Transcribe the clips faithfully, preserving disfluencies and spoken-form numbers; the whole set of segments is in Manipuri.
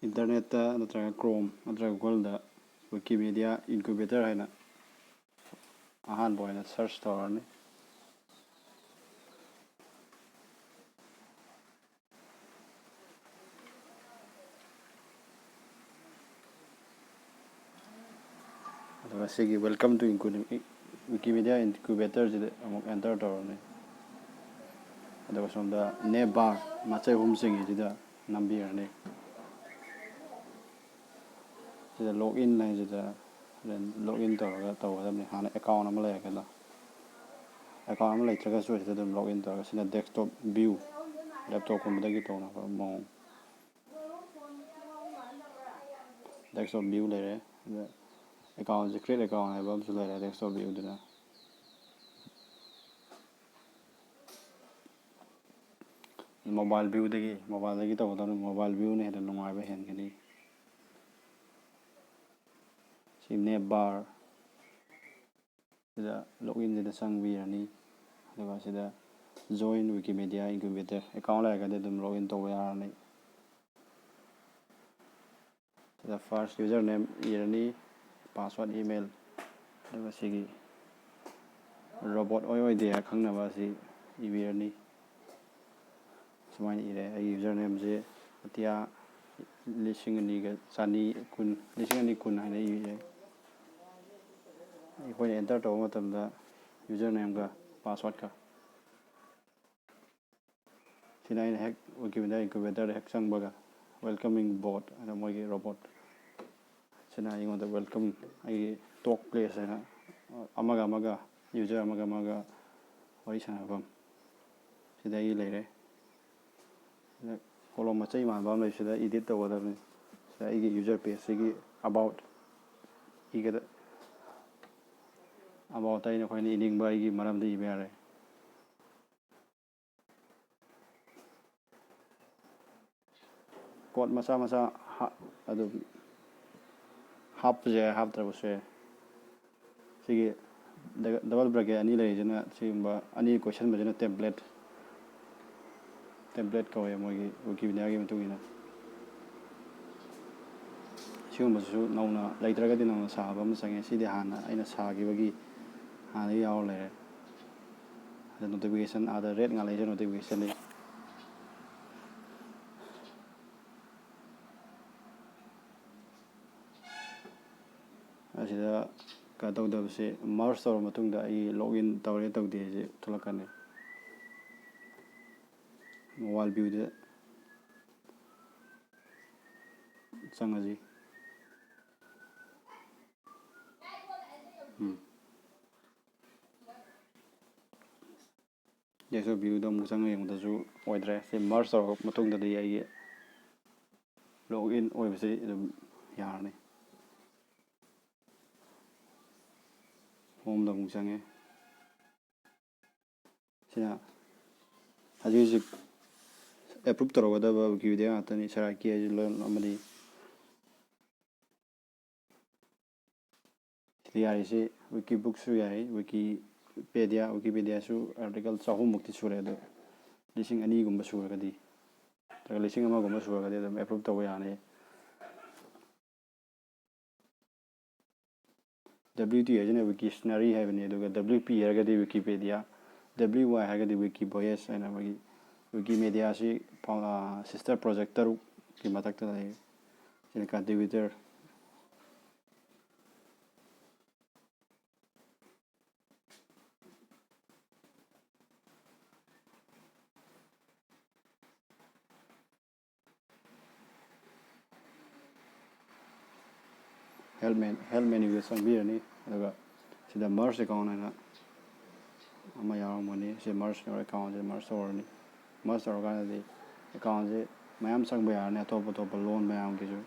ꯏꯟꯇꯔꯅꯦꯠꯇ ꯅꯠꯇ꯭ꯔꯒ ꯀ꯭ꯔꯣꯝ ꯅꯠꯇ꯭ꯔꯒ ꯒꯨꯒꯜꯗ ꯋꯤꯀꯤꯃꯦꯗꯤꯌꯥ ꯏꯟꯀ꯭ꯌꯨꯕꯦꯇꯔ ꯍꯥꯏꯅ ꯑꯍꯥꯟꯕ ꯑꯣꯏꯅ ꯁꯔꯆ ꯇꯧꯔꯅꯤ꯫ ꯑꯗꯨꯒ ꯁꯤꯒꯤ Welcome to Wikimedia Incubator ꯁꯤꯗ ꯑꯃꯨꯛ ꯑꯦꯟꯇꯔ ꯇꯧꯔꯅꯤ꯫ ꯑꯗꯨꯒ ꯁꯣꯝꯗ ꯅꯦꯞ ꯕꯥꯔ ꯃꯆꯩ ꯑꯍꯨꯝ ꯆꯤꯡꯉꯤꯁꯤꯗ ꯅꯝꯕꯤꯔꯅꯤ꯫ ꯁꯤꯗ ꯂꯣꯒ ꯏꯟ ꯍꯥꯏꯁꯤꯗ ꯍꯣꯔꯦꯟ ꯂꯣꯒ ꯏꯟ ꯇꯧꯔꯒ ꯇꯧꯒꯗꯕꯅꯤ꯫ ꯍꯥꯟꯅ ꯑꯦꯀꯥꯎꯟ ꯑꯃ ꯂꯩꯔꯒꯅ, ꯑꯦꯀꯥꯎꯟ ꯑꯃ ꯂꯩꯇ꯭ꯔꯒꯁꯨ ꯁꯤꯗ ꯑꯗꯨꯝ ꯂꯣꯒ ꯏꯟ ꯇꯧꯔꯒ, ꯁꯤꯅ ꯗꯦꯁꯛꯇꯣꯞ ꯚ꯭ꯌꯨ, ꯂꯦꯞꯇꯣꯞꯀꯨꯝꯕꯗꯒꯤ ꯇꯧꯅꯕ ꯃꯑꯣꯡ꯫ ꯗꯦꯁꯛꯇꯣꯞ ꯚ꯭ꯌꯨ ꯂꯩꯔꯦ꯫ ꯑꯗ ꯑꯦꯀꯥꯎꯟꯁꯦ, ꯀ꯭ꯔꯤꯌꯦꯠ ꯑꯦꯀꯥꯎꯟ ꯍꯥꯏꯕ ꯑꯃꯁꯨ ꯂꯩꯔꯦ ꯗꯦꯁꯛꯇꯣꯞ ꯚ꯭ꯌꯨꯗꯨꯅ꯫ ꯃꯣꯕꯥꯏꯜ ꯚ꯭ꯌꯨꯗꯒꯤ, ꯃꯣꯕꯥꯏꯜꯗꯒꯤ ꯇꯧꯒꯗꯕꯅꯤ꯫ ꯃꯣꯕꯥꯏꯜ ꯚ꯭ꯌꯨꯅ ꯍꯦꯟꯅ ꯅꯨꯡꯉꯥꯏꯕ ꯍꯦꯟꯒꯅꯤ꯫ ꯁꯤ ꯅꯦꯞ ꯕꯥꯔ ꯁꯤꯗ ꯂꯣꯒ ꯏꯟꯁꯤꯗ ꯆꯪꯕꯤꯔꯅꯤ꯫ ꯑꯗꯨꯒ ꯁꯤꯗ Join Wikimedia Incubator ꯑꯦꯀꯥꯎꯟ ꯂꯩꯔꯒꯗꯤ ꯑꯗꯨꯝ ꯂꯣꯒ ꯏꯟ ꯇꯧꯕ ꯌꯥꯔꯅꯤ꯫ ꯁꯤꯗ ꯐꯥꯔꯁ ꯌꯨꯖꯔ ꯅꯦꯝ ꯏꯔꯅꯤ, ꯄꯥꯁꯋꯥꯔꯗ, ꯏꯃꯦꯜ, ꯑꯗꯨꯒ ꯁꯤꯒꯤ ꯔꯣꯕꯣꯠ ꯑꯣꯏ ꯑꯣꯏꯗꯦ ꯈꯪꯅꯕ ꯑꯁꯤ ꯏꯕꯤꯔꯅꯤ꯫ ꯁꯨꯃꯥꯏꯅ ꯏꯔꯦ꯫ ꯑꯩꯒꯤ ꯌꯨꯖꯔ ꯅꯦꯝꯁꯦ ꯑꯇꯤꯌꯥ ꯂꯤꯁꯤꯡ ꯑꯅꯤꯒ ꯆꯅꯤ ꯀꯨꯟ, ꯂꯤꯁꯤꯡ ꯑꯅꯤ ꯀꯨꯟ ꯍꯥꯏꯅ ꯏꯔꯦ꯫ ꯑꯩꯈꯣꯏꯅ ꯑꯦꯟꯇꯔ ꯇꯧꯕ ꯃꯇꯝꯗ ꯌꯨꯖꯔ ꯅꯦꯝꯒ ꯄꯥꯁꯋꯥꯔꯗꯀ꯫ ꯁꯤꯅ ꯑꯩꯅ ꯍꯦꯛ ꯋꯤꯀꯤꯃꯦꯗꯤꯌꯥ ꯏꯟꯀ꯭ꯌꯨꯕꯦꯇꯔꯗ ꯍꯦꯛ ꯆꯪꯕꯒ, ꯋꯦꯜꯀꯃꯤꯡ ꯕꯣꯠ ꯍꯥꯏꯅ ꯃꯣꯏꯒꯤ ꯔꯣꯕꯣꯠ ꯁꯤꯅ ꯑꯩꯉꯣꯟꯗ ꯋꯦꯜꯀꯝ, ꯑꯩꯒꯤ ꯇꯣꯛ ꯄ꯭ꯂꯦꯁ ꯍꯥꯏꯅ ꯑꯃꯒ ꯑꯃꯒ, ꯌꯨꯖꯔ ꯑꯃꯒ ꯑꯃꯒ ꯋꯥꯔꯤ ꯁꯥꯟꯅꯐꯝ ꯁꯤꯗ ꯑꯩꯒꯤ ꯂꯩꯔꯦ꯫ ꯁꯤꯗ ꯀꯣꯂꯣꯝ ꯃꯆꯩ ꯃꯥꯟꯕ ꯑꯃ ꯂꯩ, ꯁꯤꯗ ꯏꯗꯤꯠ ꯇꯧꯒꯗꯕꯅꯤ꯫ ꯁꯤꯗ ꯑꯩꯒꯤ ꯌꯨꯖꯔ ꯄꯦꯖꯁꯤꯒꯤ ꯑꯕꯥꯎꯠ ꯏꯒꯗ, ꯑꯕꯥꯎꯠꯇ ꯑꯩꯅ, ꯑꯩꯈꯣꯏꯅ ꯏꯅꯤꯡꯕ ꯑꯩꯒꯤ ꯃꯔꯝꯗ ꯏꯕ ꯌꯥꯔꯦ꯫ ꯀꯣꯠ ꯃꯆꯥ ꯃꯆꯥ ꯍꯥ-, ꯑꯗꯨꯝ ꯍꯥꯞꯄꯁꯨ ꯌꯥꯏ, ꯍꯥꯞꯇ꯭ꯔꯕꯁꯨ ꯌꯥꯏ꯫ ꯁꯤꯒꯤ ꯗ-, ꯗꯕꯜ ꯕ꯭ꯔꯦꯀꯦꯠ ꯑꯅꯤ ꯂꯩꯔꯤꯁꯤꯅ, ꯁꯤꯒꯨꯝꯕ ꯑꯅꯤ ꯀꯣꯏꯁꯟꯕꯁꯤꯅ ꯇꯦꯝꯄ꯭ꯂꯦꯠ, ꯇꯦꯝꯄ꯭ꯂꯦꯠ ꯀꯧꯋꯦ ꯃꯣꯏꯒꯤ ꯋꯤꯀꯤꯃꯦꯗꯤꯌꯥꯒꯤ ꯃꯇꯨꯡ ꯏꯟꯅ꯫ ꯁꯤꯒꯨꯝꯕꯁꯤꯁꯨ ꯅꯧꯅ ꯂꯩꯇ꯭ꯔꯒꯗꯤ ꯅꯧꯅ ꯁꯥꯕ ꯑꯃ ꯆꯪꯉꯦ꯫ ꯁꯤꯗꯤ ꯍꯥꯟꯅ ꯑꯩꯅ ꯁꯥꯈꯤꯕꯒꯤ ꯍꯥꯟꯅꯗꯒꯤ ꯌꯥꯎꯔ ꯂꯩꯔꯦ꯫ ꯑꯗ notification, ꯑꯥꯗ red ꯉꯥꯜꯂꯛꯏꯁꯦ notificationꯅꯤ꯫ ꯑꯁꯤꯗ ꯀꯩꯅꯣ ꯇꯧꯗꯕꯁꯦ, merge ꯇꯧꯔ ꯃꯇꯨꯡꯗ ꯑꯩ login ꯇꯧꯔꯦ ꯇꯧꯗꯦꯁꯦ ꯊꯣꯛꯂꯛꯀꯅꯤ꯫ Mobile viewꯗ ꯆꯪꯉꯁꯤ꯫ ꯎꯝ꯫ Desktop viewꯗ ꯑꯃꯨꯛ ꯆꯪꯉ ꯌꯦꯡꯕꯗꯁꯨ ꯑꯣꯏꯗ꯭ꯔꯦ꯫ ꯁꯤ merge ꯇꯧꯔꯕ ꯃꯇꯨꯡꯗꯗꯤ ꯑꯩꯒꯤ login ꯑꯣꯏꯕꯁꯤ ꯑꯗꯨꯝ ꯌꯥꯔꯅꯤ꯫ Homeꯗ ꯑꯃꯨꯛ ꯆꯪꯉꯦ꯫ ꯁꯤꯅ ꯍꯧꯖꯤꯛ ꯍꯧꯖꯤꯛ approve ꯇꯧꯔꯒꯗꯕ Wikipedia ꯉꯥꯛꯇꯅꯤ꯫ ꯁꯦꯔꯥꯏꯀꯤ ꯍꯥꯏꯁꯤ ꯂꯣꯟ ꯑꯃꯗꯤ ꯁꯤꯗ ꯌꯥꯔꯤꯁꯤ Wikibooksꯁꯨ ꯌꯥꯏ, Wikipedia, Wikipediaꯁꯨ article ꯆꯍꯨꯝꯃꯨꯛꯇꯤ ꯁꯨꯔꯦ꯫ ꯑꯗꯣ ꯂꯤꯁꯤꯡ ꯑꯅꯤꯒꯨꯝꯕ ꯁꯨꯔꯒꯗꯤ, ꯅꯠꯇ꯭ꯔꯒ ꯂꯤꯁꯤꯡ ꯑꯃꯒꯨꯝꯕ ꯁꯨꯔꯒꯗꯤ ꯑꯗꯨꯝ approve ꯇꯧꯕ ꯌꯥꯅꯤ꯫ W T ꯍꯥꯏꯁꯤꯅ Wiktionary ꯍꯥꯏꯕꯅꯤ, ꯑꯗꯨꯒ W P ꯍꯥꯏꯔꯒꯗꯤ Wikipedia, W Y ꯍꯥꯏꯔꯒꯗꯤ Wikivoice ꯍꯥꯏꯅ ꯃꯣꯏꯒꯤ Wikimediaꯁꯤ ꯐꯥꯎ-, ꯑ, sister project ꯇꯔꯨꯛꯀꯤ ꯃꯊꯛꯇ ꯂꯩ꯫ ꯁꯤꯅ contributor꯫ Help men-, help menuꯗ ꯆꯪꯕꯤꯔꯅꯤ, ꯑꯗꯨꯒ ꯁꯤꯗ merge account ꯍꯥꯏꯅ ꯑꯃ ꯌꯥꯎꯔꯝꯒꯅꯤ꯫ ꯁꯤ merge your account, ꯁꯤ merge ꯇꯧꯔꯅꯤ꯫ Merge ꯇꯧꯔꯀꯥꯟꯗꯗꯤ accountꯁꯦ ꯃꯌꯥꯝ ꯆꯪꯕ ꯌꯥꯔꯅꯤ, ꯑꯇꯣꯞ ꯑꯇꯣꯞꯄ loan ꯃꯌꯥꯝꯒꯤꯁꯨ꯫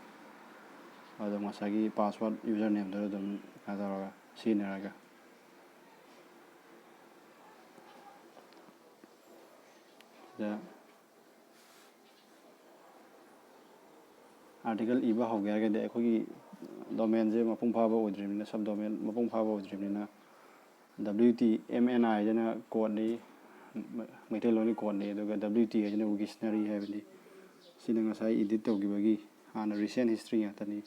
ꯑꯗꯣ ꯉꯁꯥꯏꯒꯤ password, usernameꯗꯨꯗ ꯑꯗꯨꯝ ꯀꯩꯅꯣ ꯇꯧꯔꯒ ꯁꯤꯖꯤꯟꯅꯔꯒ꯫ ꯁꯤꯗ article ꯏꯕ ꯍꯧꯒꯦ ꯍꯥꯏꯔꯒꯗꯤ ꯑꯩꯈꯣꯏꯒꯤ domainꯁꯦ ꯃꯄꯨꯡ ꯐꯥꯕ ꯑꯣꯏꯗ꯭ꯔꯤꯕꯅꯤꯅ, subdomain ꯃꯄꯨꯡ ꯐꯥꯕ ꯑꯣꯏꯗ꯭ꯔꯤꯕꯅꯤꯅ, W T M N I ꯍꯥꯏꯁꯤꯅ codeꯅꯤ, ꯃꯩꯇꯩꯂꯣꯟꯒꯤ codeꯅꯤ, ꯑꯗꯨꯒ W T ꯍꯥꯏꯁꯤꯅ Wiktionary ꯍꯥꯏꯕꯅꯤ꯫ ꯁꯤꯅ ꯉꯁꯥꯏ edit ꯇꯧꯈꯤꯕꯒꯤ ꯍꯥꯟꯅ recent history ꯉꯥꯛꯇꯅꯤ꯫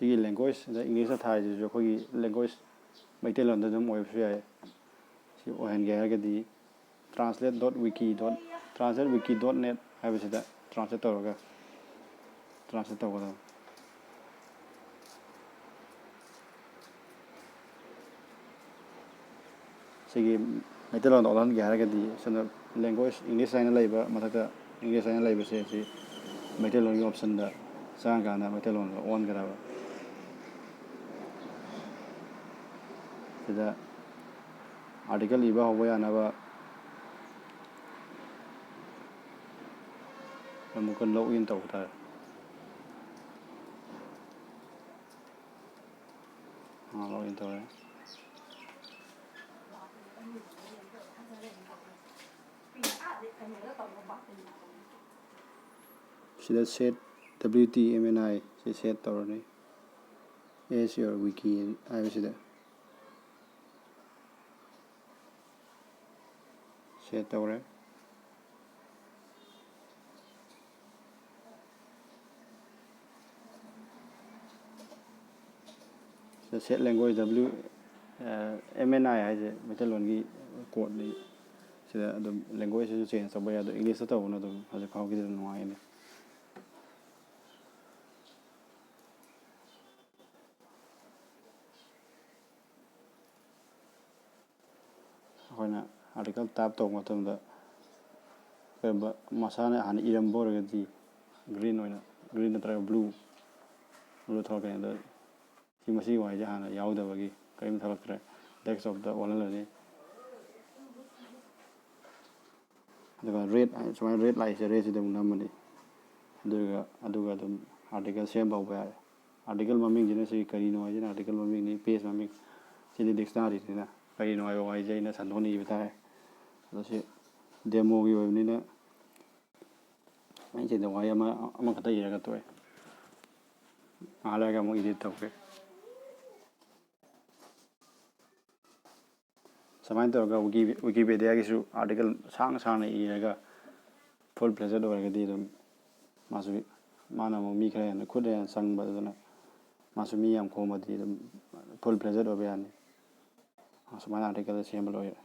ꯁꯤꯒꯤ language, ꯑꯗ English ꯊꯥꯔꯤꯁꯤꯁꯨ ꯑꯩꯈꯣꯏꯒꯤ language ꯃꯩꯇꯩꯂꯣꯟꯗ ꯑꯗꯨꯝ ꯑꯣꯏꯕꯁꯨ ꯌꯥꯏ꯫ ꯁꯤ ꯑꯣꯏꯍꯟꯒꯦ ꯍꯥꯏꯔꯒꯗꯤ translate dot wiki dot, translate wiki dot net ꯍꯥꯏꯕꯁꯤꯗ translate ꯇꯧꯔꯒ translate ꯇꯧꯒꯗꯕ꯫ ꯁꯤꯒꯤ ꯃꯩꯇꯩꯂꯣꯟꯗ ꯑꯣꯜꯍꯟꯒꯦ ꯍꯥꯏꯔꯒꯗꯤ ꯁꯣꯝꯗ language English ꯍꯥꯏꯅ ꯂꯩꯕ, ꯃꯊꯛꯇ English ꯍꯥꯏꯅ ꯂꯩꯕꯁꯦ, ꯁꯤ ꯃꯩꯇꯩꯂꯣꯟꯒꯤ option ꯗ ꯆꯪꯉꯀꯥꯟꯗ ꯃꯩꯇꯩꯂꯣꯟꯗ ꯑꯣꯟꯒꯗꯕ꯫ ꯁꯤꯗ article ꯏꯕ ꯍꯧꯕ ꯌꯥꯅꯕ ꯑꯃꯨꯛꯀ log in ꯇꯧꯕ ꯇꯥꯔꯦ꯫ ꯑꯥ, log in ꯇꯧꯔꯦ꯫ ꯁꯤꯗ set W T M N I ꯁꯤ set ꯇꯧꯔꯅꯤ꯫ As your wiki ꯍꯥꯏꯕꯁꯤꯗ set ꯇꯧꯔꯦ꯫ ꯁꯤꯗ set language W, ꯑ, M N I ꯍꯥꯏꯁꯦ ꯃꯩꯇꯩꯂꯣꯟꯒꯤ code ꯅꯤ꯫ ꯁꯤꯗ ꯑꯗꯨꯝ language ꯁꯤꯁꯨ change ꯇꯧꯕ ꯌꯥꯏ, ꯑꯗꯣ English ꯇ ꯇꯧꯕꯅ ꯑꯗꯨꯝ ꯍꯧꯖꯤꯛ ꯐꯥꯎꯒꯤꯗꯤ ꯑꯗꯨꯝ ꯅꯨꯡꯉꯥꯏꯅꯤ꯫ ꯑꯩꯈꯣꯏꯅ article type ꯇꯧꯕ ꯃꯇꯝꯗ ꯀꯔꯤꯒꯨꯝꯕ ꯃꯁꯥꯅ ꯍꯥꯟꯅ ꯏꯔꯝꯕ ꯑꯣꯏꯔꯒꯗꯤ green ꯑꯣꯏꯅ, green ꯅꯠꯇ꯭ꯔꯒ blue, blue ꯊꯣꯛꯂꯛꯀꯅꯤ꯫ ꯑꯗꯣ ꯁꯤ, ꯃꯁꯤꯒꯤ ꯋꯥꯍꯩꯁꯦ ꯍꯥꯟꯅ ꯌꯥꯎꯗꯕꯒꯤ ꯀꯔꯤꯝꯇ ꯊꯣꯛꯂꯛꯇ꯭ꯔꯦ꯫ Desktop ꯇ ꯑꯣꯜꯍꯜꯂꯅꯤ꯫ ꯑꯗꯨꯒ red ꯍꯥꯏ-, ꯁꯨꯃꯥꯏꯅ red ꯂꯥꯛꯏꯁꯦ, red ꯁꯤꯗ ꯑꯃꯨꯛ ꯅꯝꯃꯅꯤ꯫ ꯑꯗꯨꯒ, ꯑꯗꯨꯒ ꯑꯗꯨꯝ article ꯁꯦꯝꯕ ꯍꯧꯕ ꯌꯥꯔꯦ꯫ Article ꯃꯃꯤꯡꯁꯤꯅ ꯁꯤ ꯀꯔꯤꯅꯣ ꯍꯥꯏꯁꯤꯅ article ꯃꯃꯤꯡꯅꯤ, page ꯃꯃꯤꯡ꯫ ꯁꯤꯗꯤ dictionary ꯅꯤꯅ ꯀꯔꯤꯅꯣ ꯍꯥꯏꯕ ꯋꯥꯍꯩꯁꯦ ꯑꯩꯅ ꯁꯟꯗꯣꯛꯅ ꯏꯕ ꯇꯥꯔꯦ꯫ ꯑꯗꯣ ꯁꯤ demo ꯒꯤ ꯑꯣꯏꯕꯅꯤꯅ ꯑꯩ ꯁꯤꯗ ꯋꯥꯍꯩ ꯑꯃ, ꯑꯃꯈꯛꯇ ꯏꯔꯒ ꯇꯣꯛꯑꯦ꯫ ꯉꯥꯏꯍꯥꯛ ꯂꯩꯔꯒ ꯑꯃꯨꯛ edit ꯇꯧꯒꯦ꯫ ꯁꯨꯃꯥꯏꯅ ꯇꯧꯔꯒ Wiki-, Wikipedia ꯒꯤꯁꯨ article ꯁꯥꯡ ꯁꯥꯡꯅ ꯏꯔꯒ full fledged ꯑꯣꯏꯔꯒꯗꯤ ꯑꯗꯨꯝ ꯃꯥꯁꯨ, ꯃꯥꯅ ꯑꯃꯨꯛ ꯃꯤ ꯈꯔ ꯍꯦꯟꯅ, ꯈꯨꯠ ꯍꯦꯟꯅ ꯆꯪꯕ, ꯑꯗꯨꯅ ꯃꯥꯁꯨ ꯃꯤ ꯌꯥꯝ ꯈꯣꯝꯃꯗꯤ ꯑꯗꯨꯝ full fledged ꯑꯣꯏꯕ ꯌꯥꯅꯤ꯫ ꯑꯁꯨꯃꯥꯏꯅ article ꯁꯦꯝꯕ ꯂꯣꯏꯔꯦ꯫